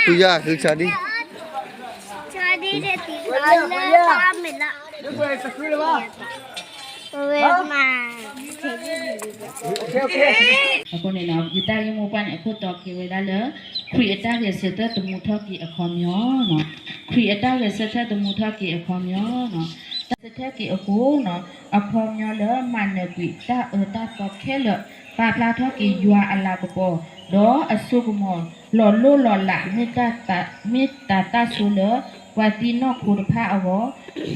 ဖုယီၤဃုဆၢဒံး, ဆၢဒံးတထံၣ်လီၤလၢတၢ်မဲာ်လီၤ, ဝဲမၤ အဃိန့ၣ် ယတၢ်ဂ့ၢ်မိၢ်ပှၢ်န့ၣ် အခိၣ်တီက့ၤဝဲဒၣ်လၢ ခရံာ်အတၢ်ဂဲၤဆၢထၢၣ်သမူထီၣ်က့ၤအခီပညီ, ခရံာ်အတၢ်ဂဲၤဆၢထၢၣ်သမူထီၣ်က့ၤအခီပညီ, တၢ်ဆၢထၢၣ်က့ၤအဃိ, အခီပညီလၢမၤနၢၤကွံာ်တၢ်အၢတၢ်သီခဲလၢာ်, ပာ်ဖျါထီၣ်က့ၤယွၤအလၤကပီၤ, ဒီးအစိကမီၤ လီၤလိၢ်လီၤလး မ့ၢ်တၤသၣ်ဆိလၢ ပှၤသံနီၢ်ခိတဖၣ်အဂီၢ်,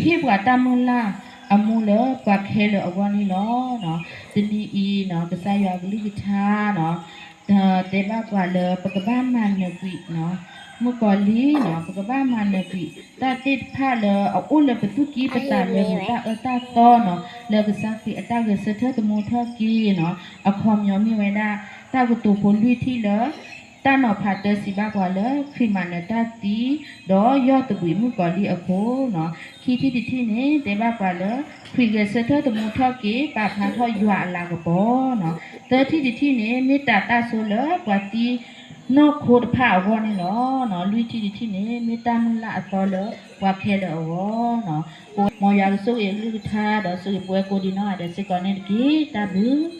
ဟ့ၣ်ပှၤတၢ်မုၢ်လၢ်အမူလၢပှၤခဲလၢာ်အဂီၢ်န့ၣ်လီၤ. တနံၤအံၤ ကစၢ်ယွၤအကလုၢ်ကထါ တဲဘၣ်ပှၤလၢပကဘၣ်မၤနၢၤကွံာ် မုၣ်ကီၤလံၢ်, ပကဘၣ်မၤနၢၤကွံာ် တၢ်သ့ၣ်တဖၣ်လၢအအိၣ်လၢပသူၣ်ကံၢ်ပသးလၢ တၢ်အၢတၢ်သီန့ၣ် လၢကစၢ်ခရံာ်အတၢ်ဂဲၤဆၢထၢၣ်သမူထီၣ်က့ၤန့ၣ် အခီပညီမ့ၢ်ဝဲဒၣ် တၢ်ကတိၤဖိလွံၢ်ထံၣ်လၢ တၢ်နီၤဖးတၢစံးဘၣ်ပှၤလၢ ခရံာ်မၤနၢၤတၢ်သံ ဒီးယီၢ်သဘှံးမုၣ်ကီၤလံၢ်အဃိန့ၣ်, ခံထံၣ်တထံၣ်န့ၣ် တဲဘၣ်ပှၤလၢ ခရံာ်ဂဲၤဆၢထၢၣ်သမူထီၣ်က့ၤ ပာ်ဖျါထီၣ်ယွၤအလၤကပီၤန့ၣ်, သၢထံၣ်တထံၣ်န့ၣ် မ့ၢ်တၤသၣ်ဆိလၢပှၤသံနီၢ်ခိတဖၣ်အဂီၢ်န့ၣ်လီၤ. လွံၢ်ထံၣ်တထံၣ်န့ၣ် မ့ၢ်တၢ်မုၢ်လၢ်အသီလၢပှၤခဲလၢာ်အဂီၢ်န့ၣ်, မ်ယွၤကဆိၣ်ဂ့ၤအကလုၢ်ကထါ ဒီးဆိၣ်ဂ့ၤပဝဲကိးဂၤဒဲးစ့ၢ်ကီးန့ၣ်တက့ၢ်. တၢ်ဘျုး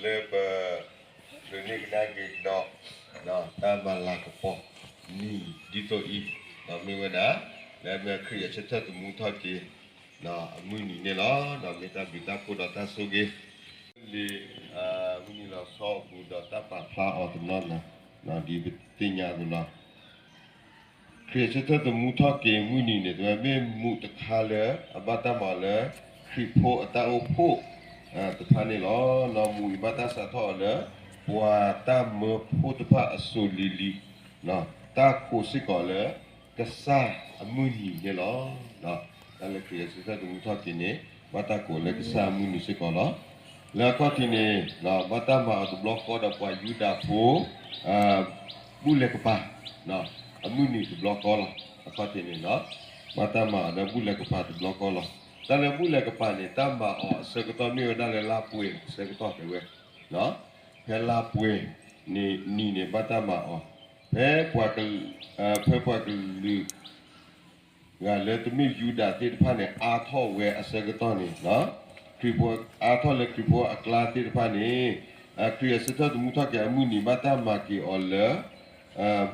လၢပ ဒိးန့ၢ်ကဒါက့ၤဒီး တၢ်မၤလၤကပီၤနံၤဒ်သိးအံၤ, ဒီးမ့ၢ်ဝဲဒၣ် လၢမ့ၢ်ခရံာ်အဆၢထၢၣ်သမူထီၣ်က့ၤ အမုၢ်နံၤန့ၣ်လီၤ. ဒီးမ့ၢ်တၢ်ဘျုးတၢ်ဖှိၣ်ဒီးတၢ်ဆိၣ်ဂ့ၤ လံ မုၢ်နံၤလီၤဆီအပူၤဒီးတၢ်ပာ်ဖျါအီၤတနီၤနီၤ ဒ်ပသ့ၣ်ညါအသိးလီၤ. ခရံာ်အဆၢထၢၣ်သမူထီၣ်က့ၤမုၢ်နံၤန့ၣ် တဝဲမ့ၢ်မူးတခါလၢအဘၣ်တၢ်မၤအီၤလၢ ခရံာ်ဖိအတၢ်အိၣ်ဖှိၣ်တဖၣ်န့ၣ်လီၤ. မူးအံၤဘၣ်တၢ်စးထီၣ်အီၤလၢ ပှၤတၢ်မၢဖိတဖၣ်အစိၤလံၤလံၤ တၢ်ကိးစ့ၢ်ကီးလၢ ကစၢ်အမုၢ်နံၤန့ၣ်လီၤ. တၢ်လၢခရံာ်အဆၢထၢၣ်သမူထီၣ်က့ၤန့ၣ် ဘၣ်တၢ်ကိးလၢကစၢ်အမုၢ်နံၤစ့ၢ်ကီးလီၤ. လၢအခီၣ်ထံးန့ၣ် ဘၣ်တၢ်မၤအီၤတဘျီဃီဒီးပှၤယူဒၤဖိ ဘူၣ်လဲၤကပၤ အမုၢ်နံၤတဘျီဃီလီၤ. အခီၣ်ထံးန့ၣ် ဘၣ်တၢ်မၤအီၤဒီးဘူၣ်လဲၤကပၤတဘျီဃီလီၤ. တၢ်လၢဘူၣ်လဲၤကပၤန့ၣ် တၢ်မၤအီၤအဆၢကတီၢ်မ့ၢ်ဝဲဒၣ်လၢလါပှဲၤအဆၢကတီၢ်တဲဝဲ ဖဲလါပှဲၤန့ၣ်နံၤန့ၣ် ဘၣ်တၢ်မၤအီၤ ဖဲပှၤက ဖဲပှၤကလုာ် ဂၤလၢတမ့ၢ်ယူဒၤသ့ၣ်တဖၣ်န့ၣ် အါထီၣ်ဝဲအဆၢကတီၢ်န့ၣ် ခရံာ်ဖိ အါထီၣ်လၢခရံာ်ဖိအကျါသ့ၣ်တဖၣ်န့ၣ် ခရံာ်အဆၢထၢၣ်သမူထီၣ်က့ၤအမုၢ်နံၤ ဘၣ်တၢ်မၤက့ၤအီၤလၢ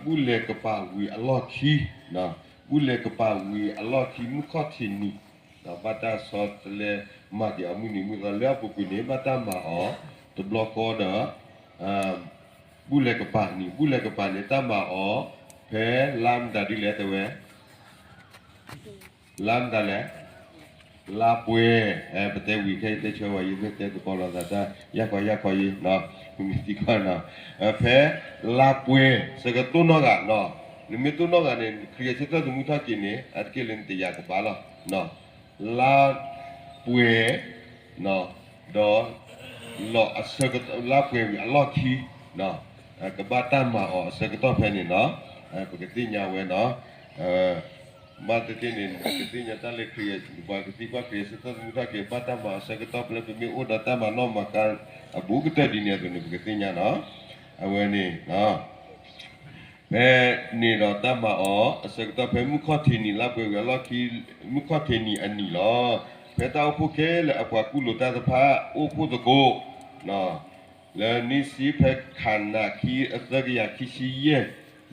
ဘူၣ်လဲၤကပၤဝံၤအလီၢ်ခံ ဘူၣ်လဲၤကပၤဝံၤအလီၢ်ခံ မုၢ်ခီၣ်ထံးနံၤ ဘၣ်တၢ်ဆီတလဲမၤက့ၤအီၤမုၢ်နံၤမုၢ်သီလၢအပူၤကွံာ်န့ၣ် ဘၣ်တၢ်မၤအီၤတဘျီဃီဒီး ဘူၣ်လဲၤကပၤနံၤ ဘူၣ်လဲၤကပၤန့ၣ် တၢ်မၤအီၤ ဖဲလါမတၤဒ်လဲၣ်တဲဝဲ လါမတၤလဲၣ် လါပှဲၤ ပတဲဝံၤခဲအံၤတဲဆၢဝဲ ယမ့ၢ်တဲသကိးလိာ်သးတၢ် ယၢ်ခီယၢ်ခီယံၤ မ့ၢ်သံကွၢ်နီၤ ဖဲလါပှဲၤ ဆၢကတီၢ်နီၢ်ဂၤနီၤ နမ့ၢ်တိၢ်နီၢ်ဂၤန့ၣ် ခရံာ်အဆၢထၢၣ်သမူထီၣ်က့ၤန့ၣ် အတက့ၢ်လၢနတယာ်ကဘၣ်လီၤ လါပှဲၤ ဒီး လီၤအဆၢကတီၢ် လါပှဲၤဝံၤအလီၢ်ခံ ကဘၣ်တၢ်မၤအီၤအဆၢကတီၢ်ဖဲန့ၣ်နီၤ ပကသ့ၣ်ညါဝဲနီၤ ဘၣ်သ့ၣ်သ့ၣ်န့ၣ် ပကသ့ၣ်ညါတၢ်လၢခရံာ် ပှၤကသံကွၢ်ခရံာ်အဆၢထၢၣ်သမူထီၣ်က့ၤ ဘၣ်တၢ်မၤအီၤအဆၢကတီၢ်ဖဲလၢ ပမ့ၢ်အိၣ်ဒီးတၢ်မၤနီၣ်မၤဃါအဘူးကတၢၢ်ဒ်န့ၣ်အသိးန့ၣ် ပကသ့ၣ်ညါနီၤ အဝဲန့ၣ် ဖဲန့ၣ်ဒီးတၢ်မၤအီၤအဆၢကတီၢ်ဖဲမုၢ်ခီၣ်ထံးနံၤ လါပှဲၤဝံၤအလီၢ်ခံ မုၢ်ခီၣ်ထံးနံၤအနံၤလီၤ. ဖဲတၢ်အိၣ်ဖှိၣ်ခဲလၢာ်အပှၤကူၣ်လိာ်တၢ်တဖၣ် အိၣ်ဖှိၣ်သကိး လၢနွံဆံဖဲခးနၤခံအသၢကယၤခံဆံယဲၢ်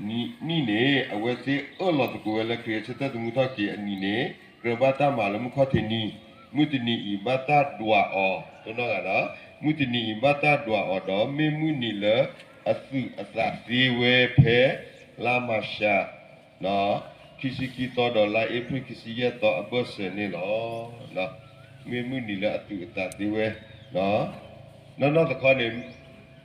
နံၣ်န့ၣ် အဝဲသ့ၣ်အၢၣ်လီၤသကိးဝဲလၢခရံာ်အဆၢထၢၣ်သမူထီၣ်က့ၤအနံၤန့ၣ် ကြၢးဘၣ်တၢ်မၤလၢမုၢ်ခီၣ်ထံးနံၤ, မုၢ်တနံၤအံၤဘၣ်တၢ်ဒွးအီၤ တိၢ်နီၢ်ဂၤဒီး မုၢ်တနံၤအံၤဘၣ်တၢ်ဒွးအီၤဒီး မ့ၢ်မုၢ်နံၤလၢအသူးအသးသ့ဝဲဖဲ လါမၤရှး ခံဆံခံသီဒီးလါအ့ဖြ့ၣ်ခံဆံယဲၢ်သီအဘၢၣ်စၢၤန့ၣ်လီၤ. မ့ၢ်မုၢ်နံၤလၢအသူၣ်အသးသ့ဝဲ, နီၢ်နီၢ်တခီန့ၣ်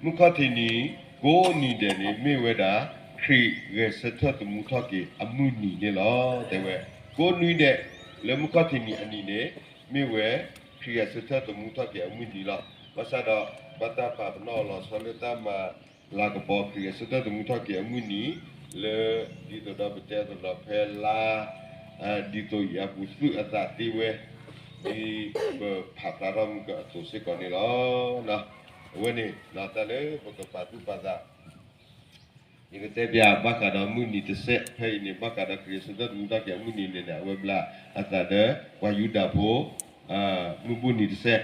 မုၢ်ခီၣ်ထံးနံၤ ကိးနံၤဒဲးန့ၣ် မ့ၢ်ဝဲဒၣ် ခရံာ်ဂဲၤဆၢထၢၣ်သမူထီၣ်က့ၤအမုၢ်နံၤန့ၣ်လီၤ. တဲဝဲ ကိးနွံဒဲး လၢမုၢ်ခီၣ်ထံးနံၤအနံၤန့ၣ် မ့ၢ်ဝဲ ခရံာ်ဂဲၤဆၢထၢၣ်သမူထီၣ်က့ၤအမုၢ်နံၤလီၤ. ဘၣ်ဆၣ်ဒီး ဘၣ်တၢ်ပာ်ပနီၣ်လီၤဆီလၢတၢ်မၤလၤကပီၤ ခရံာ်ဂဲၤဆၢထၢၣ်သမူထီၣ်က့ၤအမုၢ်နံၤ လၢ ဒ်သိးဒီးပတဲအသိးဒီးဖဲလါ ဒ်သိးယၤပူၤသုးအသးသ့ဝဲ ဒ်ပဖးဖျါထီၣ်မုၢ်ကအသိးစ့ၢ်ကီးန့ၣ်လီၤ. အဝဲန့ၣ် တၢ်လၢပကပာ်သူၣ်ပာ်သး ယကတဲပၠးဘၣ်ဃးဒီးမုၢ်နံၤတစဲး ဖဲအံၤန့ၣ် ဘၣ်ဃးဒီးခရံာ်ဂဲၤဆၢထၢၣ်သမူထီၣ်က့ၤအမုၢ်နံၤန့ၣ်န့ၣ် အဝဲဘျးအသးဒီး ပှၤယူဒၤဖိ မုၢ်ဘူၣ်နံၤတစဲး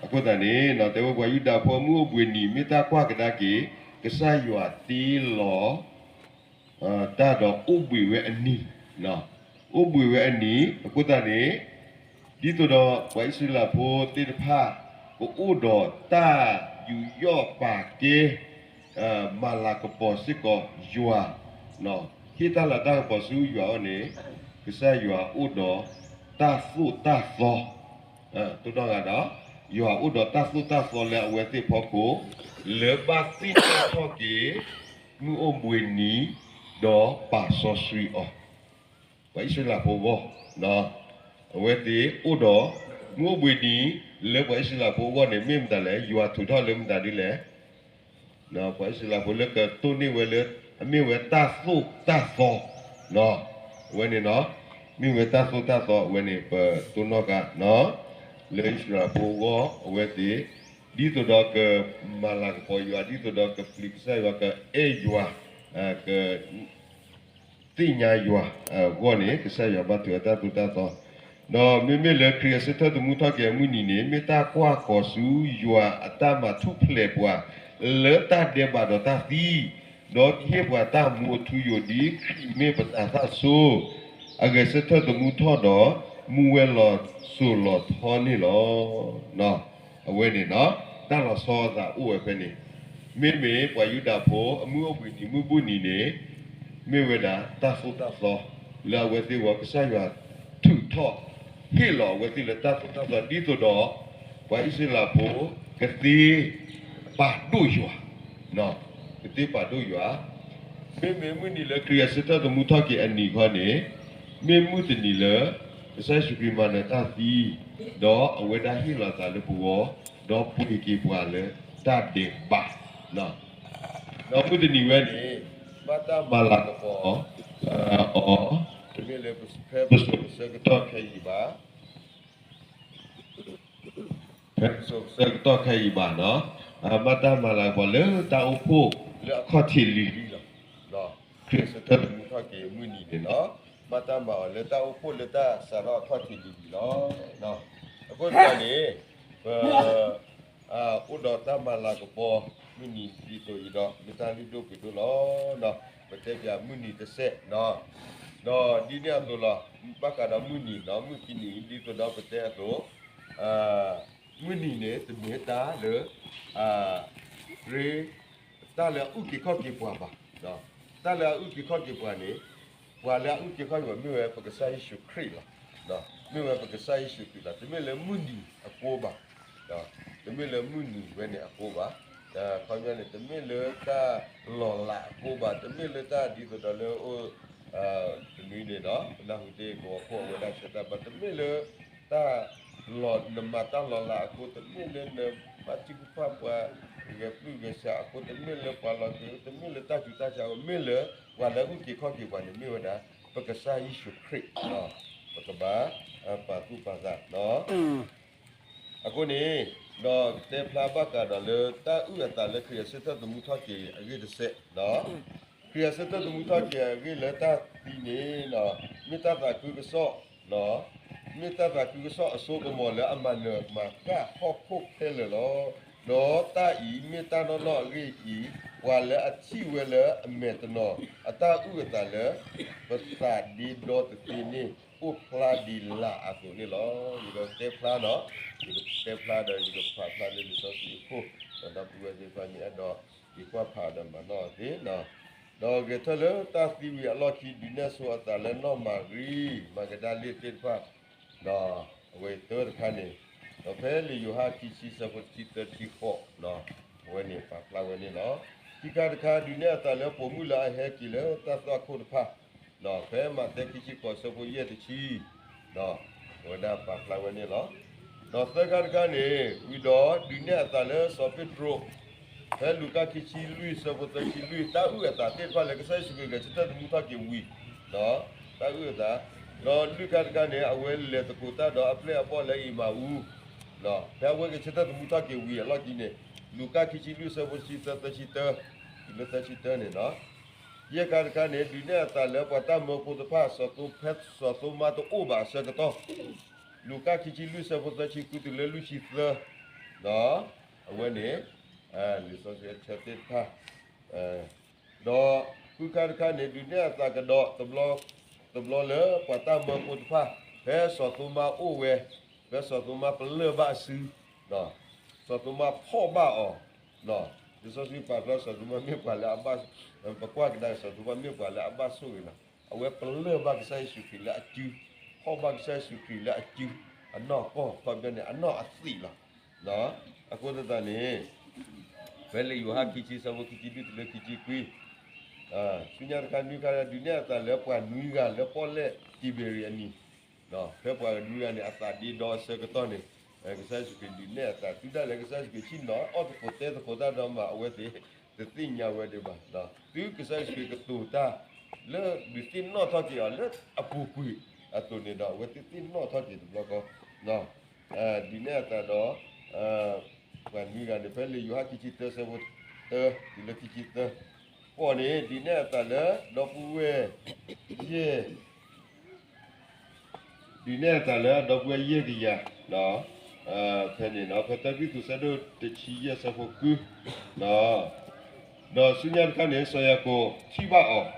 အဃိသတးန့ၣ် တဲဝဲပှၤယူဒၤဖိအမုၢ်အိၣ်ဘှံးနံၤ မ့ၢ်တၢ်ကွၢ်ကဒါက့ၤ ကစၢ်ယွၤတ့လီၤ တၢ်ဒီးအိၣ်ဘှံးဝဲအနံၤ, အိၣ်ဘှံးဝဲအနံၤ အဃိသတးန့ၣ် ဒ်သိးဒီးပှၤအံၣ်စရ့လးဖိသ့ၣ်တဖၣ် ကအိၣ်ဒီးတၢ်ယူးယီၣ်ပာ်ကဲ မၤလၤကပီၤစ့ၢ်ကီးယွၤ, ဟ့ၣ်တၢ်လၤတၢ်ကပီၤဆူယွၤအအိၣ်န့ၣ် ကစၢ်ယွၤအိၣ်ဒီးတၢ်သိၣ်တၢ်သီ တိၢ်နီၣ်ဂၤဒီး ယွၤအိၣ်ဒီးတၢ်သိၣ်တၢ်သီလၢအဝဲသ့ၣ်အဖီခိၣ် လၢဘၣ်သ့ၣ်နီၣ်ထီၣ်က့ၤ မုၢ်အိၣ်ဘှံးနံၤ ဒီးပာ်စီဆှံအီၤ ပှၤအံၣ်စရ့လးဖိအဂီၢ်, အဝဲသ့ၣ်အိၣ်ဒီး မုၢ်အိၣ်ဘှံးနံၤ လၢပှၤအံၣ်စရ့လးဖိအဂီၢ်န့ၣ် မ့ၢ်မတၤလဲၣ် ယွၤထုးထီၣ်လၢမတၤဒ်လဲၣ် ပှၤအံၣ်စရ့လးဖိလၢကတိၢ်န့ၢ်ဝဲလၢ အမ့ၢ်ဝဲတၢ်သိၣ်တၢ်သီ, အဝဲန့ၣ် မ့ၢ်ဝဲတၢ်သိၣ်တၢ်သီ အဝဲန့ၣ် ပတိၢ်နီၣ်ဃာ် လၢအံၣ်စရ့လးဖိအဂီၢ် အဝဲသ့ၣ် ဒ်သိးဒီးကမၤလၤကပီၤယွၤ ဒ်သိးဒီးကပျံၤကစၢ်ယွၤ ကအဲၣ်ယွၤ က သ့ၣ်ညါယွၤအဂီၢ်န့ၣ် ကစၢ်ယွၤဘၣ်ထုးအတၢ်သိၣ်တၢ်သီ, ဒီးမ့မ့ၢ်လၢခရံာ်အဆၢထၢၣ်သမူထီၣ်က့ၤအမုၢ်နံၤန့ၣ် မ့ၢ်တၢ်ကွၢ်ဃီၤဆူယွၤအတၢ်မၤထူၣ်ဖျဲးပှၤ လၢတၢ်ဒဲးဘးဒီးတၢ်သံ, ဒီးကဟ့ၣ်ပှၤတၢ်မူအထူအယိာ်ဒ်ခရံာ်မ့ၢ်ပတၤသၣ်ဆိ, အဂဲၤဆၢထၢၣ်သမူထီၣ်ဒီး မူဝဲလီၤစိၤလီၤထီန့ၣ်လီၤ. အဝဲန့ၣ် တၢ်လီၤဆီအသးအိၣ်ဝဲဖဲန့ၣ်, မ့မ့ၢ်ပှၤယူဒၤဖိအမုၢ်အိၣ်ဘှံးနံၤမုၢ်ဘူၣ်နံၤန့ၣ် မ့ၢ်ဝဲဒၣ်တၢ်သိၣ်တၢ်သီ လၢအဝဲသ့ၣ်အဂီၢ် ကစၢ်ယွၤထုးထီၣ် ဟ့ၣ်လီၤအဝဲသ့ၣ်လၢတၢ်သိၣ်တၢ်သီ ဒ်သိးဒီး ပှၤအံၣ်စရ့လးဖိ ကသ့ပာ်ဒိၣ်ယွၤ, ကသ့ပာ်ဒိၣ်ယွၤ, မ့မ့ၢ်မုၢ်နံၤလၢခရံာ်အဆၢထၢၣ်သမူထီၣ်က့ၤအနံၤခီန့ၣ် မ့ၢ်မုၢ်တနံၤလၢ ကစၢ်ယ့ၣ်ၡူးခရံာ်မၤနၢၤတၢ်သံ, ဒီးအဝဲဒၣ်ဟ့ၣ်လီၤအသးလၢပဂီၢ်, ဒီးပှ့ၤက့ၤပှၤလၢတၢ်ဒဲးဘး, ဒီးမုၢ်တနံၤဝဲန့ၣ် ဘၣ်တၢ်မၤလၤကပီၤအီၤ, တမ့ၢ်လၢဖဲပစိၤပဆၢကတီၢ်ခဲအံၤဘၣ် ဖဲပစိၤပဆၢကတီၢ်ခဲအံၤဘၣ်, ဘၣ်တၢ်မၤလၤကပီၤလၢတၢ်အိၣ်ဖှိၣ်လၢအခီၣ်ထံးလံၤလံၤလီၤ. ခရံာ်အဆၢထၢၣ်သမူထီၣ်က့ၤမုၢ်နံၤန့ၣ်လီၤ. ဘၣ်တၢ်မၤအီၤလၢတၢ်အိၣ်ဖှိၣ်လၢတၢ်စးထီၣ်အခီၣ်ထံးလံၤလံၤလီၤ. အဃိသတးန့ၣ် ပ အိၣ်ဒီးတၢ်မၤလၤကပီၤ မုၢ်နံၤဒ်သိးအံၤဒီး မ့ၢ်တၢ်လုၢ်ဒိၣ်ပှ့ၤဒိၣ်လီၤ. ပတဲပၠးမုၢ်နံၤတစဲး, ဒီးဒ်န့ၣ်အသိးလီၤ. ဘၣ်ဃးဒီးမုၢ်နံၤ, မုၢ်ခံနံၤ ဒ်သိးဒီးပတဲအသိး, မုၢ်နံၤန့ၣ် တမ့ၢ်တၢ်လၢ ရ့ တၢ်လၢအအုၣ်က့ၤခီၣ်က့ၤပှၤဘၣ်. တၢ်လၢအအုၣ်က့ၤခီၣ်က့ၤပှၤန့ၣ်, ပှၤလၢအအုၣ်က့ၤခီၣ်က့ၤပှၤ မ့ၢ်ဝဲပကစၢ်ယ့ၣ်ၡူးခရံာ်လီၤ. မ့ၢ်ဝဲပကစၢ်ယ့ၣ်ၡူးခရံာ်လီၤ. တမ့ၢ်လၢမုၢ်နံၤအဃိဘၣ်. တမ့ၢ်လၢမုၢ်နံၤဝဲန့ၣ်အဃိဘၣ်. ခီပညီန့ၣ် တမ့ၢ်လၢတၢ်လီၤလးအဃိဘၣ်. တမ့ၢ်လၢတၢ်ဒ်သိးဒီးလၢအိၣ် တနွံန့ၣ်ဒီး ပနၢ်ဟူတ့ၢ်ကဝီၤခိၣ်အဝဲဒၣ်ဆၢတၢ်ဘၣ်. တမ့ၢ်လၢ တၢ်လီၤ, နမၤတၢ်လီၤလးအဃိ, တမ့ၢ်လၢနဘၣ်ထုကဖၣ်ပှၤဂဲၤပျုၢ်ဂဲၤဆှးအဃိ, တမ့ၢ်လၢပှၤလီၤက့ၤ, တမ့ၢ်လၢတၢ်ဆူးတၢ်ဆါအဃိ, မ့ၢ်လၢပှၤလၢအအုၣ်က့ၤခီၣ်က့ၤပှၤန့ၣ် မ့ၢ်ဝဲဒၣ် ပကစၢ်ယ့ၣ်ၡူးခရံာ်လီၤ. ပကဘၣ်ပာ်သူၣ်ပာ်သးလီၤ. အဃိန့ၣ် ဒီးကတဲဖျါဘၣ်ဃးဒီးလၢတၢ်အုၣ်အသးလၢခရံာ်အဆၢထၢၣ်သမူထီၣ်က့ၤအဂ့ၢ်တစဲး, ခရံာ်အဆၢထၢၣ်သမူထီၣ်က့ၤအဂ့ၢ်လၢတၢ်သံန့ၣ် မ့ၢ်တၢ်သးခုကစီၣ်, မ့ၢ်တၢ်သးခုကစီၣ်အစိကမီၤလၢအမၤနၢၤမၤဃၣ်ဟီၣ်ခိၣ်ခဲလၢာ်လီၤ. ဒီးတၢ်အံၤမ့ၢ်တၢ်နီၢ်နီၢ်အဂ့ၢ်အံၤ, ပှၤလၢအထံၣ်ဝဲလၢအမဲာ်တနီၤ အတၢ်အုၣ်အသးလၢ ပသးဒ့ဒီတသ့န့ၣ် အိၣ်ဖျါဒ်လာ်အသိးန့ၣ်လီၤ. ယကတဲဖျါဒီး, ယကတဲဖျါဒီး ယကဖးဖျါလၢလံာ်စီဆှံအခိၣ်, ဒီးဒီပုၢ်ဝဲၢ်သ့ၣ်တဖၣ်မ့ၢ်အဲၣ်ဒိး ယကွၢ်ဖးဒီးမၤနီၣ်အီၤသ့, ဒီးဂဲၤထၢၣ်လၢတၢ်သံဝံၤအလီၢ်ခံ ဒုးနဲၣ်ဆိအသးလၢနီၢ်မၤရံ မၤကဒၤလ့ၣ်သ့ၣ်တဖၣ်, ဒီး အဝဲသၢတခါန့ၣ်, ဒီးဖဲလံာ်ယိၤဟၣ်ခံဆံဆၢဖိတဆံသၢတဆံဃိး, အဝဲန့ၣ်ပာ်ဖျါဝဲန့ၣ်လီၤ. ခံခါတခါ ဒုးနဲၣ်အသးလၢပိာ်မုၣ်လၢအဟဲက့ၤလၢတၢ်သွၣ်ခိၣ်တဖၣ်, ဖဲမးသဲခံဆံဃိးဆၢဖိယဲၢ်တဆံ, အဝဲဒၣ်ပာ်ဖျါဝဲန့ၣ်လီၤ. ဒီးသၢခါတခါန့ၣ် ဝံၤဒီးဒုးနဲၣ်အသးလၢစီၤပ့းတရူး ဖဲလူၤကၣ်ခံဆံလွံၢ်ဆၢဖိသၢဆံလွံၢ် တၢ်အုၣ်အသးသ့ၣ်တဖၣ်လၢကစၢ်ယ့ၣ်ၡူးခရံာ်ဂဲၤဆၢထၢၣ်သမူထီၣ်က့ၤဝံၤ, တၢ်အုၣ်အသး, ဒီးလွံၢ်ခါတခါန့ၣ် အဝဲလဲၤသကိးတၢ်ဒီးအပျဲၢ်အဘီၣ်လၢအံၤမးအူ, ဖဲအဝဲဂဲၤဆၢထၢၣ်သမူထီၣ်က့ၤဝံၤအလီၢ်ခံန့ၣ်, လူၤကၣ်ခံဆံလွံၢ်ဆၢဖိတဆံသၢ သၢဆံတၢ, တုၤလၢသၢဆံတၢန့ၣ်လီၤ. ယဲၢ်ခါတခါန့ၣ် ဒုးနဲၣ်အသးလၢပှၤတၢ်မၢဖိတဖၣ် စီၤသိ ဖဲစီၤသိမါတအိၣ်ဘၣ်အဆၢကတီၢ်, လူၤကၣ်ခံဆံလွံၢ်ဆၢဖိသၢဆံဃုတုၤလၢလွံၢ်ဆံသၢ, အဝဲန့ၣ် လံာ်စီဆှံဆၢသ့ၣ်တဖၣ်, ဒီးဃုခါတခါန့ၣ် ဒုးနဲၣ်အသးကဒီး တဘျီလၢပှၤတၢ်မၢဖိတဖၣ် ဖဲစီၤသိမါအိၣ်ဝဲ, ဖဲစီၤသိမါပလၢၢ်ဘၣ်အစု, စီၤသိမါဖီၣ်ဘၣ်အီၤ, လံာ်စီဆှံပာ်ဖျါစီၤသိမါမ့ၢ်ပှၤလၢအဘၣ်, ပကွၢ်ကဒါစီၤသိမါမ့ၢ်ပှၤလၢအဘၣ်ဆိၣ်ဂ့ၤလီၤ. အဝဲပလၢၢ်ဘၣ်ကစၢ်ယ့ၣ်ၡူးခရံာ်လၢအစု, ဖီၣ်ဘၣ်ကစၢ်ယ့ၣ်ၡူးခရံာ်လၢအစု, အနီၢ်ကီၢ်ခီပညီန့ၣ် အနီၢ်အသံးလီၤ. အဃိသတးန့ၣ် ဖဲလံာ်ယိၤဟၣ်ခံဆံဆၢဖိခံဆံလွံၢ်တုၤလၢခံဆံခွံ, ဆူညါတခါနွံခါ ဒုးနဲၣ်အသးလၢပှၤနွံဂၤလၢပီၣ်လဲၣ်တံၤဘ့ရံၤအနံၤ, ဖဲပှၤနွံဂၤန့ၣ် အသးဒ့ဒီအဆၢကတီၢ်န့ၣ်, ကစၢ်ယ့ၣ်ၡူးခရံာ်ဒုးနဲၣ်အသး တုၤဒၣ်လဲာ်ကစၢ်ယ့ၣ်ၡူးခရံာ်ဆ့ၣ်နီၤအီၣ်သကိးတဲသကိးတၢ်ဒီးမး အဝဲသ့ၣ်တသ့ၣ်ညါဝဲဒံးဘၣ်. တုၤကစၢ်ယ့ၣ်ၡူးခရံာ်ကတိၤတၢ်လၢဒုးသ့ၣ်နီၣ်ထီၣ်က့ၤအီၤလၢအပူၤကွံာ်အသိးန့ၣ်ဒီး အဝဲသ့ၣ်သ့ၣ်နီၣ်ထီၣ်က့ၤတဘျီဃီ ဒုးနဲၣ်အသးဒီး ပှၤနွံဂၤန့ၣ် ဖဲလံာ်ယိၤဟၣ်ခံဆံသၢဆၢဖိတၢတုၤလၢခံဆံသၢ, ဃိးန့ၣ် ဒုးနဲၣ်အသးလၢဒီပုၢ်ဝဲၢ်ယဲၢ်, ဒုးနဲၣ်အသးလၢဒီပုၢ်ဝဲၢ်ယဲၢ်ကယၤ, ဖဲန့ၣ် ဖဲတၢကရံၣ်သူးဆၢဒိၣ်တဆံယဲၢ်ဆၢဖိဃု, ဒီးဆူညါတခါန့ၣ် စီၤယၤကိာ်ထံၣ်ဘၣ်အီၤ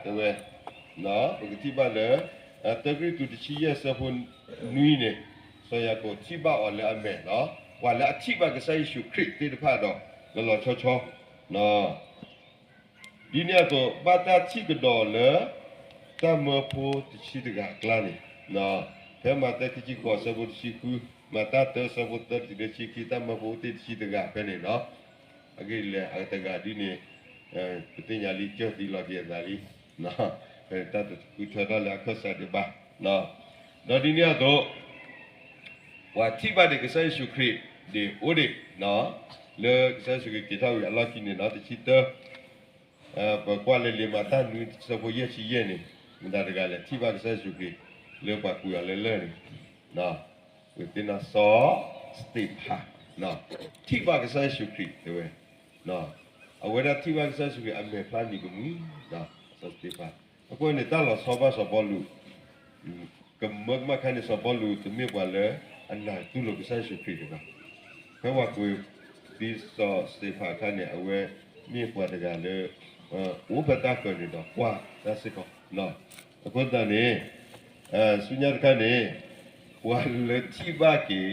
တဲဝဲ, ပကထံၣ်ဘၣ်လၢ တၢကရံၣ်သူးတဆံယဲၢ်ဆၢဖိနွံန့ၣ်, စီၤယၤကိာ်ထံၣ်ဘၣ်အီၤလၢအမဲာ်လီၤ. ပှၤလၢအထံၣ်ဘၣ်ကစၢ်ယ့ၣ်ၡူးခရံာ်သ့ၣ်တဖၣ်ဒီး လီၤလီၤဆီဆီ ဒ်န့ၣ်အသိး ဘၣ်တၢ်ထံၣ်ကဒီးလၢ တၢ်မၢဖိတဆံတဂၤအကျါန့ၣ်, ဖဲမးသဲခံဆံဃိးဆၢဖိတဆံဃု, မၤတၢ်တၢဆၢဖိသၢတုၤလၢဆံခံ တၢ်မၢဖိအိၣ်တ့ၢ်တဆံတဂၤဖဲန့ၣ်လီၤ. အဂ့ၢ်ဒ်လဲၣ် အတဂၤဒ်န့ၣ် ပသ့ၣ်ညါလံ ကၢၢ်သံလီၤက့ၤအသးလံ, ဖဲန့ၣ်တၢ်တဃုထၢထီၣ်လၢအခၢၣ်စးဒံးဘၣ်, ဒီးဒ်န့ၣ်အသိး ပှၤထံၣ်ဘၣ်ဒံးကစၢ်ယ့ၣ်ၡူးခရံာ်ဒံးအိၣ်ဒံး, လၢကစၢ်ယ့ၣ်ၡူးခရံာ်က့ၤထီၣ်ဝံၤအလီၢ်ခံန့ၣ်ဒီး တဆံတၢ ပကွၢ်လၢလံာ်မၤတၢ်နွံဆၢဖိယဲၢ်ဆံယဲၢ်န့ၣ်, မတၤတဂၤလဲၣ် ထံၣ်ဘၣ်ကစၢ်ယ့ၣ်ၡူးခရံာ် လၢပှၤကွံာ်အီၤလၢလၢၢ်န့ၣ်, ပသ့ၣ်နီၣ်စီၤစတ့းဖၣ်, ထံၣ်ဘၣ်ကစၢ်ယ့ၣ်ၡူးခရံာ်တဲဝဲ, အဝဲဒၣ်ထံၣ်ဘၣ်ကစၢ်ယ့ၣ်ၡူးခရံာ်အမဲာ်ဖျါနံၤကမှံ, စီၤစတ့းဖၣ်, အဃိန့ၣ် တၢ်လီၤဆီဘၣ်စီၤပီလူး ကမၢကမၣ်ခါန့ၣ် စီၤပီလူးတမ့ၢ်ပှၤလၢအနာ်တူၢ်လိာ်ကစၢ်ယ့ၣ်ၡူးခရံာ်တဂၤ, ဖဲပှၤကွံာ်ဒ်စီၤစတ့းဖၣ်အခါန့ၣ် အဝဲမ့ၢ်ပှၤတဂၤလၢ အိၣ်ဖဲတၢ်ဃၢၤန့ၣ်ဒီးကွၢ်တၢ်စ့ၢ်ကီး, အဃိသတးန့ၣ် ဆူညါတခါန့ၣ် ပှၤလၢထံၣ်ဘၣ်က့ၤ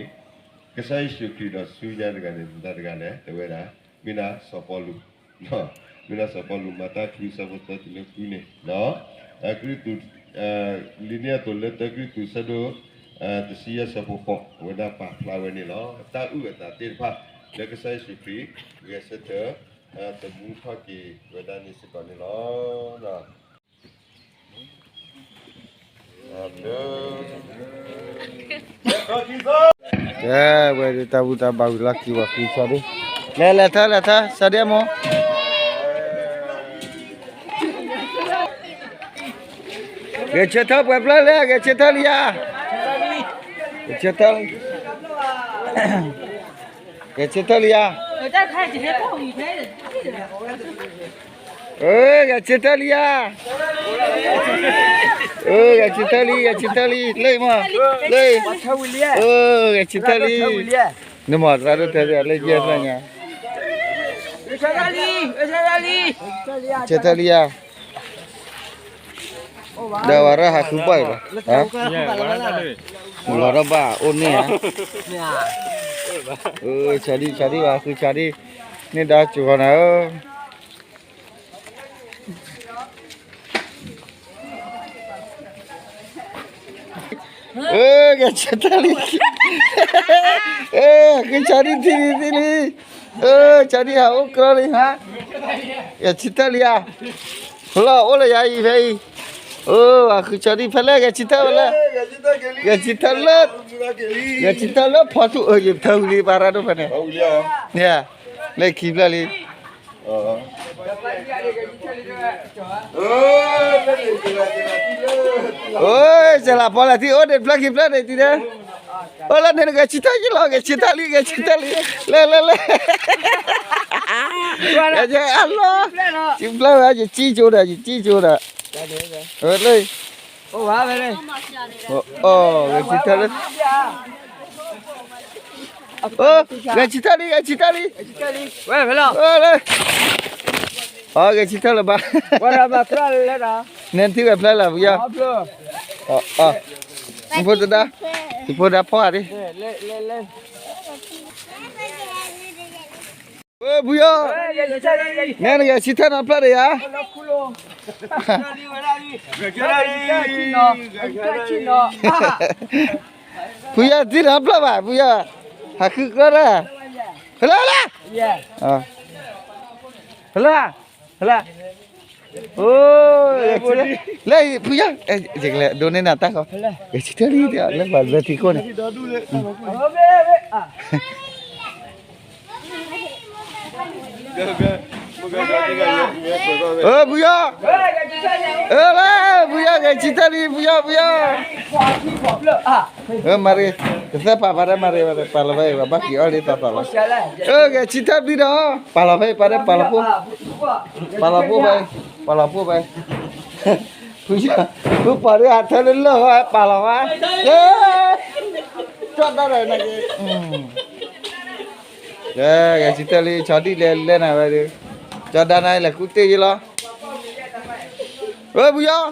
ကစၢ်ယ့ၣ်ၡူးခရံာ်ဒီးဆူညါတဂၤန့ၣ် မတၤတဂၤလဲၣ် တဲဝဲဒၣ် မ့ၢ်ဒၣ်စီၤပီလူး, မ့ၢ်ဒၣ်စီၤပီလူး မၤတၢ်ခွံဆၢဖိသၢတုၤလၢဃုန့ၣ်, တၢကရံၣ်သူး လံာ်န့ၣ်အသိးလၢတၢကရံၣ်သူးဆၢဒိၣ် တဆံယဲၢ်ဆၢဖိဃိး အဝဲဒၣ်ပာ်ဖျါဝဲန့ၣ်လီၤ. တၢ်အုၣ်အသးသ့ၣ်တဖၣ် လၢကစၢ်ယ့ၣ်ၡူးခရံာ် ဂဲၤဆၢထၢၣ် သမူထီၣ်က့ၤဝဲဒၣ်န့ၣ်စ့ၢ်ကီးန့ၣ်လီၤ. ကဲ ဝဲဒၣ်တၢ်ဘူၣ်တၢ်ဘါဝံၤလီၢ်ခံ ပှၤဃုဆၢဒံး, လဲၤလဲၤထၢလဲၤထၢ ဆၢဒံးအမိၢ်, ဂဲၤဆၢထၢၣ်ပှဲၤဖျၢၣ်လဲၣ် ဂဲၤဆၢထၢၣ်လံဧါ, ဂဲၤဆၢထၢၣ် ဂဲၤဆၢထၢၣ်လံဧါ, ဂဲၤဆၢထၢၣ်လံဧါ, ဂဲၤဆၢထၢၣ်လံ, ဂဲၤဆၢထၢၣ်လံ, ဂဲၤဆၢထၢၣ်လံ, လၢမး, လၢ, ဂဲၤဆၢထၢၣ်လံ, နမၤသရၣ်ဒိၣ်ထဲလၢယဲၢ်ဖျၢၣ်ညါ, ဂဲၤဆၢထၢၣ်လံဧါ ဒီးဝဲရၢ်ဟးဃုပှၢ်အံၤလီၤ, လီၤထီၣ်ဘၣ်အိၣ်န့ၣ်ဧါ, ဆါဒံဆါဒံဝဲဃုဆါဒံ, န့ၢ်ဒါစူၤဃီနၤဧၢ. ဂဲၤဆၢထၢၣ်လံ, ဃုဆီဒံၣ်ထံၣ်လံထံၣ်လံ, ဆီဒံၣ်ဟးအိၣ်ကြီလံဟါ, ဂဲၤဆၢထၢၣ်လံဧါ, ဖျီၣ်အိၣ်လၢယၤအံၤဖဲအံၤ, အိၣ် အဃုဆီဒံၣ်ဖဲလဲၣ် ဂဲၤဆၢထၢၣ်ဝဲလဲၣ်, ဂဲၤဆၢထၢၣ်လၢ, ဂဲၤဆၢထၢၣ်လၢဖီထူၣ်အၢ ယထၢဝံၤလံ ပှၤရၣ်ဒိၣ်ဖဲန့ၣ်, လၢခံဖျၢၣ်လံ အိၣ်စဲးလးပီလၢထံအိၣ်ဒံးတဖျၢၣ်ခံဖျၢၣ်န့ၣ်တံၤဒဲ, အိၣ်လၢန့ၣ်ဂဲၤဆၢထၢၣ်ယလီၤ ဂဲၤဆၢထၢၣ်လံ ဂဲၤဆၢထၢၣ်လံ, လၢလၢလၢ, အလီၤ, ခံဖျၢၣ်ဝဲ ယစံၣ်ကၠိဒီး ယစံၣ်ကၠိဒီး, လၢ, ဂဲၤဆၢထၢၣ်လၢ, ဂဲၤဆၢထၢၣ်လံ ဂဲၤဆၢထၢၣ်လံ, လၢ, ဂဲၤဆၢထၢၣ်လၢၤဘၣ်, န့ၣ်ထံၣ်ဝဲဖျၢၣ်လၢပယီၤ, မူဖိတဒါ, မူဖိဒါဖီဧါဒံး, ဖုယီၢ်, နဲနဂဲၤဆၢထၢၣ်နီတဖျၢၣ်ဒီးယၤ, ဖုယီၢ်တံၢ်နီတဖျၢၣ်ဘၣ် ဖုယီၢ်, ဟးဃုကရၢၢ်တၢ်, ဖဲလဲၣ်, ဖဲလဲၣ်, ဖဲလဲၣ်, လၢဖုယီၢ်, ယကလဲၤဒိးန့ၢ်နၤတၢ်ဃီ, ဂဲၤဆၢထၢၣ်လံ လၢပှၤလၢထံခိၣ်န့ၣ် ဖုယီၢ်, လၢဖုယီၢ် ဂဲၤဆၢထၢၣ်လံ ဖုယီၢ် ဖုယီၢ်, မၤရံ, ကသဲပာ်ဖးဒဲး မၤရံ ပာ်လီၤဖဲအံၤ ပှၤဘၣ်က့ၤအီၣ်လံသးသးလီၤ, ဂဲၤဆၢထၢၣ်ဘျံးဒီး, ပာ်လီၤဖဲအံၤ ပာ်ဒဲး ပာ်လီၤဖိ, ပာ်လီၤဖိဖဲအံၤ, ပာ်လီၤဖိဖဲအံၤ, ဖုယီၢ်, ဖုပှၤဒ်အထၢလၢလၢၢ်ဃီ ပာ်လီၤဝဲ, ကၠီၣ်တၢ်ဒီးနက့ၤ ဂဲၤဆၢထၢၣ်လံ ဆီဒံၣ်လဲၤလဲၣ်နၤဝဲဒီး, ကၠီဒါနၤလဲၤကူတ့ၢ်ယလီၤ, ဝဲဖုယီၢ်,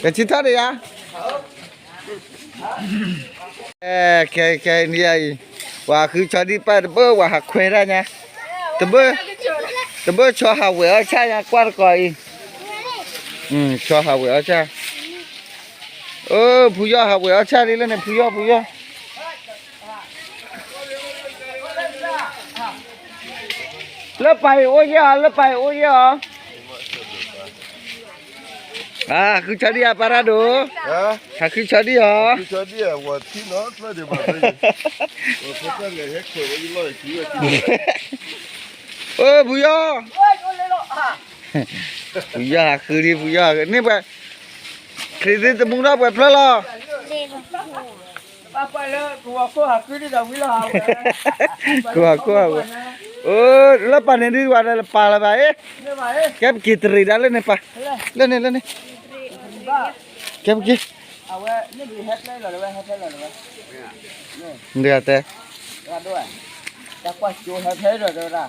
ဂဲၤဆၢထၢၣ်ဒီးယၤ, ခဲခဲနံၤအံၤ, ပှၤဃုဆီဒံၣ်ပၢ်တဘၣ် ပှၤဟးခွဲးတၢ်ညါ, တဘၣ်, တဘၣ်ဆီဟးဝဲၤအီၣ်ဆၣ်ညါ ကွၢ်တကီးအံၤ, ဆီဟးဝဲၤအီၣ်ဆၣ်, ဖုယီၢ်ဟးဝဲၤအီၣ်ဆၣ်လံလၢန့ၣ် ဖုယီၢ် ဖုယီၢ် လၢပၢ်အံၤအိၣ်ယဲၢ်အီၤ လၢပၢ်အံၤအိၣ်ယဲၢ်အီၤ, ဟးဃုဆီဒံၣ်အပၢ်ရၣ်ဒိၣ်, ဟးဃုဆီဒံၣ်အီၤ, အိၣ်ဖုယီၢ်, ဖုယီၢ်ဟးဃုဒံး ဖုယီၢ်န့ၣ်ပှဲၤ, ချံသ့တမူထီၣ်ပှဲၤဖျၢၣ်လီၤ ကဝၤခိၣ်ဟးဝဲ, လၢပၢ်န့ၣ်ဒ်ဝဲဒီးပာ်လီၤဘၣ်အ့ၣ်, ကဲပက့ၤတရံးဒၣ်လၢန့ၣ်ပၢ်, လၢန့ၣ်လၢန့ၣ်, ကဲပက့ၤ, မ့ၢ်တဲ, တၢ်ကွၢ်ကၠိဟဲဖဲဒီးတဝဲဒၣ်,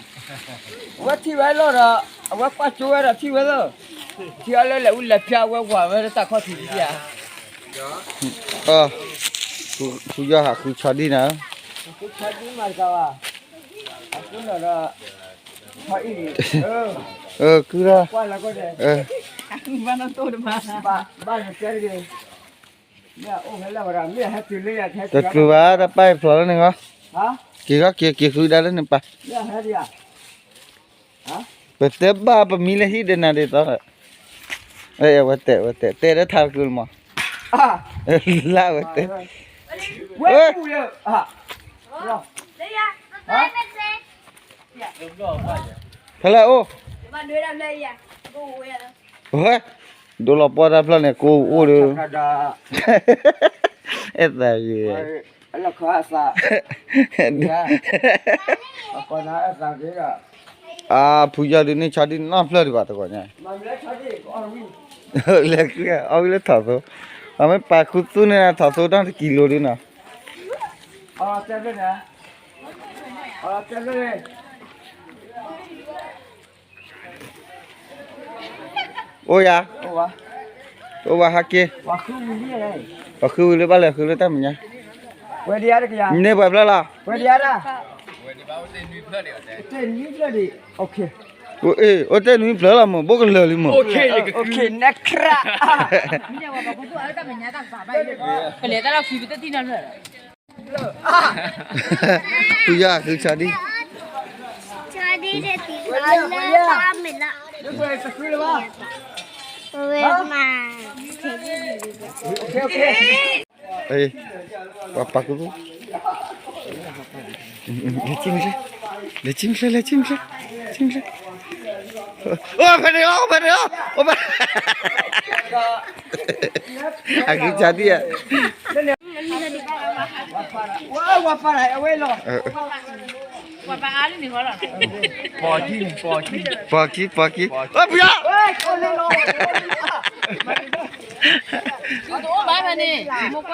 အဝဲထံၣ်ဝဲလီၤဒီး, အဝဲကွၢ်ကၠိဝဲဒီးထံၣ်ဝဲလီၤ, ထံၣ်အီၤလၢလဲၤအူလဲၤဖျါဝဲဝၤဝဲလၢတၢ်ခီၣ်ထံးဒ်ဧါ ဖုယီၢ်ဟးဃုဆီဒံၣ်နၤ, ဖုဆီဒံၣ်မၤတကးဘၣ်, အဃုနီၤဒီး, ဖီအံၣ်, ကုၢ်ဒီး, ဘၣ်နတဲတဂ့ၤ, မ့ၢ်အိၣ်ဖဲလဲၣ်ဝဲဒၣ် မ့ၢ်ဟဲတုၤလၢယၤ တကျိၤဘၣ် တၢ်ပၢ်အံၤဖျိးလၢန့ၣ်ဂီၢ်, က့ၤဂီၢ်က့ၤ က့ၤဃုဒၣ်လၢန့ၣ်ပၢ်, ပတဲဘၣ်ပမံလၢဟံၣ်ဒဲးနၤဒ်သိး, ဝဲတဲ ဝဲတဲ တဲလၢထါတကျိၤလီၤမး, လၢဝဲတဲ, ဝဲ, ဖဲလဲၣ်အိၣ်, ဝဲ, ဒိလီၤပှီၢ်တၢ်ဖျၢၣ်န့ၣ် ကိးအိၣ်ဒီး, အဲၣ်သးဂ့ၤ, အဖုယီၢ်ဒုးန့ၢ်ဆီဒံၣ်နီတဖျၢၣ်ဒံးဘၣ်တဂီၤညါ, လဲၤ, အီၣ်ဝံၤလၢထီၣ်သိ, အမ့ၢ်ပာ်ခူသူၣ်န့ၢ်နၤထီၣ်သိဒီတကံလိၤဒုးနီၤ, အိၣ်ယၤ, အိၣ်ဝဲဟဲက့ၤ, ပှၤဃုဝံၤလၢဘၣ်လဲၤဃုလၢတၢ်မဲာ်ညါ, န့ၢ်ပှဲၤဖျၢၣ်လီၤ, တနွံဖျၢၣ်ဒံး, အိၣ်တ့ၢ်နွံဖျၢၣ်လီၤမး ဘိၣ်ကလၢာ်လံမး, ဖုယီၤဃုဆီဒံၣ်, ဆီဒံၣ်တထံၣ်လီၤလၢတၢ်မဲာ်လီၤ, ဝဲမၤ, ပှၤပာ်ခူသူၣ်, လဲၤကံၣ်မ့ၢ်လဲၤ, လဲၤကံၣ်မ့ၢ်လဲၤ, လဲၤကံၣ်မ့ၢ်လဲၤ, အိၣ်ဖဲန့ၣ်လီၤ အိၣ်ဖဲန့ၣ်လီၤ အိၣ်ဖဲ, အဃုဆီဒံၣ်ဧါ, ပှၤကံ ပှၤကံ, ပှၤကံ, အိၣ်ဖုယီၤ, အိၣ်ဖုယီၤ, ဖုယီၤထံၣ်လံ, အိၣ်ဖဲန့ၣ်လ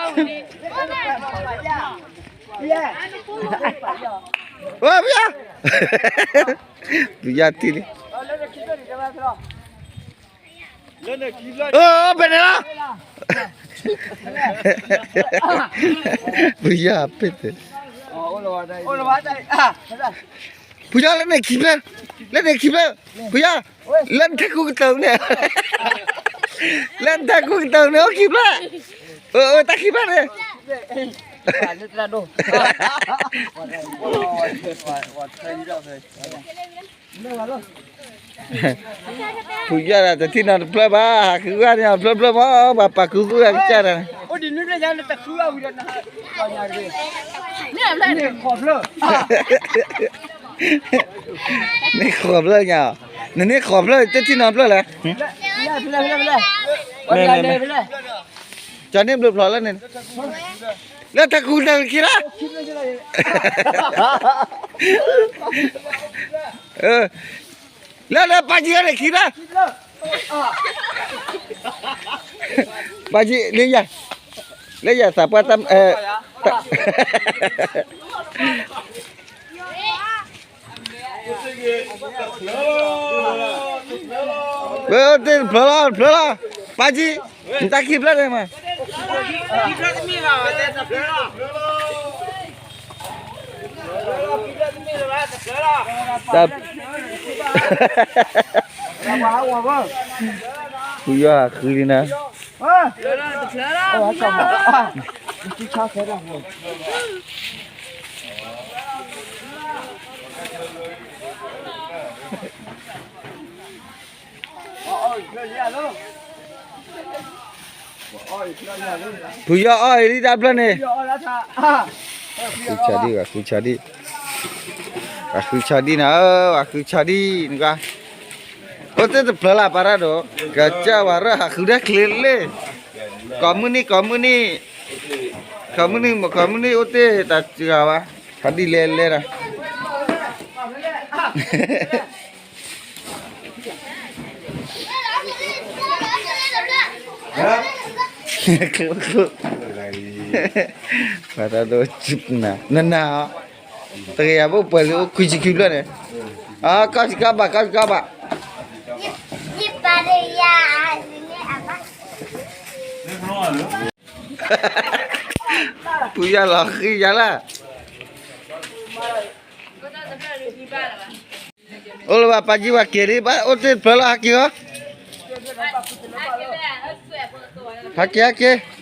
ီၤ, ဖုယီၤဖဲန့ၣ်, ဖုယီၤလၢန့ၣ်ခံဖျၢၣ်, လၢန့ၣ်ခံဖျၢၣ်, ဖုယီၤ, လၢနထးခူကတၢၢ်န့ၣ်, လၢနထးခူကတၢၢ်န့ၣ် အိၣ်ခံဖျၢၣ်, အၢ တၢ်ခံဖျၢၣ်န့ၣ် ဖုယီၤဒီးတထံၣ်နီတဖျၢၣ်ဘၣ်, ဟးဃုဂၤန့ၣ်ဖျၢၣ်ဖျၢၣ်မး, ပှၤပာ်ခူသူၣ်ဂၤကစၢ်ဒီး, န့ၢ်ဃိးဖျၢၣ်ညါ, နန့ၢ်ဃိးဖျၢၣ်, တထံၣ်နီတဖျၢၣ်လဲၣ်, ကၠီန့ၣ်ဘျုးဖျိးလၢန့ၣ်, လၢတၢ်ကူတၢ်ခံလီၤ, လၢလၢပာ်ကံအီၤန့ၣ်ခံလီၤ, ပာ်ကံလၢယၤ, လၢယၤသးပှၢ်တၢ်, တၢ်ဖျၢၣ်လီၤ တဖျၢၣ်လီၤ, ပာ်ကံ, နတၢ်ခံဖျၢၣ်န့ၣ်မး, ဖုယီၤဃုလံနၤ ဖုယီၤအီၣ်အံၤလံတၢ်ဖျၢၣ်န့ၣ်, ဃုဆီဒံၣ်, ဃုဆီဒံၣ်, ဃုဆီဒံၣ်နၤဧၢ, ဃုဆီဒံၣ်နကွၢ်, အိၣ်တ့ၢ်တဖျၢၣ်လၢပၢ်ရၣ်ဒိၣ်, ကစၢ်ဝဲရၢ်ဟးဃုဒၣ်ချ့လ့, ကိးမုၢ်နံၤ ကိးမုၢ်နံၤ, ကိးမုၢ်နံၤ ကိးမုၢ်နံၤအိၣ်တ့ၢ်တၢ်စှၤဘၣ်, ဆီဒံၣ်လဲၤလဲၤဒီး ပှၤတၢ်ဒိၣ်နၤ, နနၤ, တဂ့ၤယၤဘိၣ်ပှဲၤလံအိၣ်ခွံဆံခံဖျၢၣ်န့ၣ်, ကီၢ်စကီဘၣ် ကီၢ်စကီဘၣ်, ဖုယီၤလီၤဃံယၤလၢ အိၣ်လၢၤဘၣ် ပာ်ကံဝဲက့ၤလံ ဘၣ်အိၣ်တ့ၢ်တဖျၢၣ်လီၤ ဟးက့ၤအီၤ, ဟးက့ၤ ဟးက့ၤ,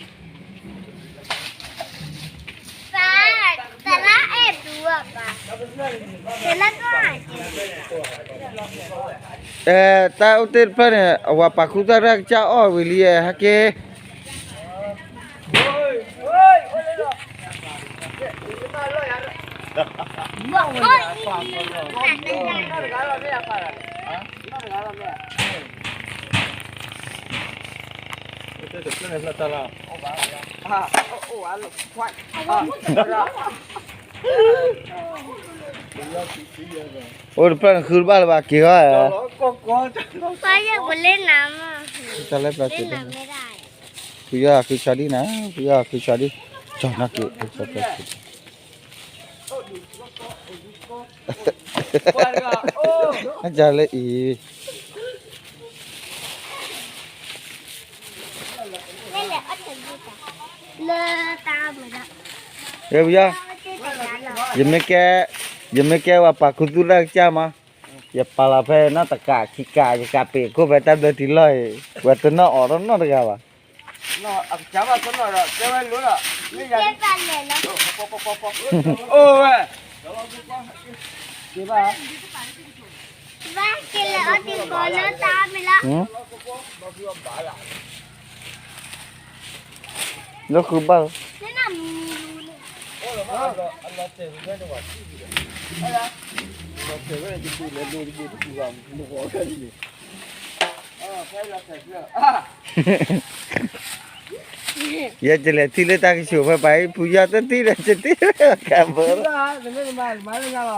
တၢ်အိၣ်တ့ၢ်တဖျၢၣ်န့ၣ် အဝၤပာ်ခူသူၣ်တၢ်ကစၢ်အီၣ်ဝံၤလံ ဟဲက့ၤ အိၣ်တဖျၢၣ်န့ၣ်ဃုတဘၣ်လၢၤဘၣ် က့ၤဃီဧါ, တၢ်လၢပျၢ်က့ၤ, ဖုယီၤဃုဆီဒံၣ်နၤ, ဖုယီၤဃုဆီဒံၣ်, ကၠီၤနီၢ်က့ၤ အကၢ်လၢအံၤ, ဖုယီၤ, ယမ့ၢ်ကဲ, ယမ့ၢ်ကဲဝဲပာ်ခူသူၣ်တၢ်ကစၢ်မး, ယပာ်လီၤဖဲနီၢ်တကးခံကး ယကးပ့ၤခိၣ်ဖဲတၢ်ဘျၢထံလီၢ်အံၤ ဝဲတနီၣ်အီၣ်တနီၣ်တဂၤဘၣ်. အိၣ်ဝဲ လၢဃုဘၣ် ယဲကလဲၤထံၣ်လၢတၢ်ကဆူးဖဲပၤအံၤ ဖုယီၢ်တထံၣ်လၢတၢ်ကဆူးဖဲပၤအံၤ ဖုယီၢ်ကဘၢလီၤ လ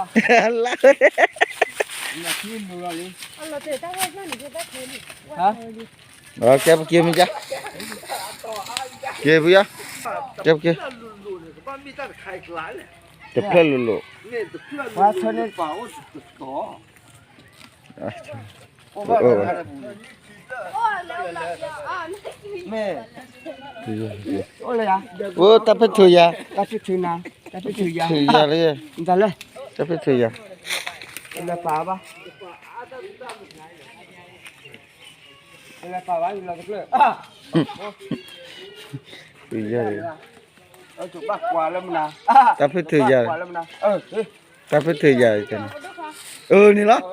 ၢ ကဲပက့ၤမ့ၢ်ကါ က့ၤဖုယီၢ် ကဲပက့ၤ တဖျၢၣ်လိၤလိၤ အိၣ်တၢ်ဖဲထုးယၤ တၢ်ဖဲထုးယၤလၢ တၢ်ဖဲထုးယၤ တၢ်ဖဲထုးယၤ တၢ်ဖဲထုးယၤတန့ၣ် အၢန့ၣ်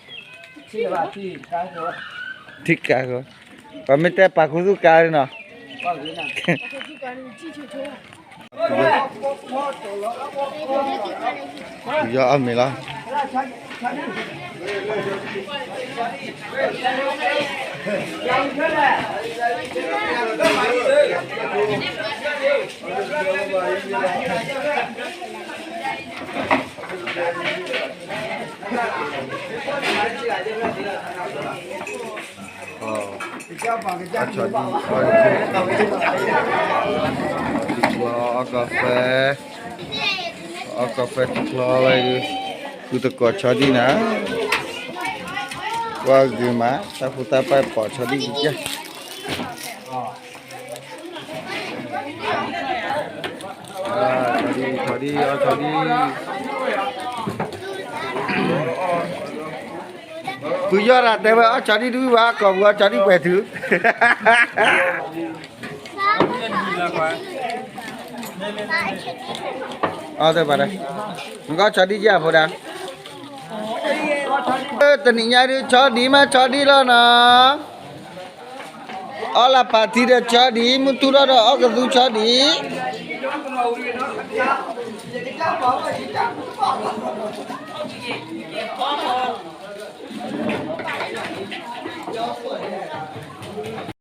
လီၤ ထံကးဃီ ပှၤမ့ၢ်တဲပာ်ခူသူၣ်ကါန့ၣ်နီၤ ယီၢ်အီၣ်မ့ၤလီၤ အီၣ်ကီၢ်ဖဲ အီၣ်ကီၢ်ဖဲတချီလၢ ဃုတကိးဆီဒံၣ်နၤ ကွၢ်ဂ့ၤမး တၢ်ဖိတၢ်ပၢ်ပိာ်ဆီဒံၣ်ကစၢ် ဆီဒံၣ် ဆီဒံၣ် အီၣ်ဆီဒံၣ် ဖုယီၢ်တၢ်တဲဝဲအီၣ်ဆီဒံၣ်တဝံၣ်ဘၣ် ကိာ်ပူၤအီၣ်ဆီဒံၣ်ပှဲၤတုၤ အီၣ်တဘၣ်ဒီး နကအီၣ်ဆီဒံၣ်ယဲၢ်ဖိဒါ တနံၤညါဒုးဆီဒံၣ်မးဆီဒံၣ်လီၤနီၤ အီၣ်လၢပာ်ထံဒီးဆီဒံၣ် မုၢ်တူၢ်ထီၣ်ဒီးအီၣ်ကသူဆီဒံၣ် အီၣ်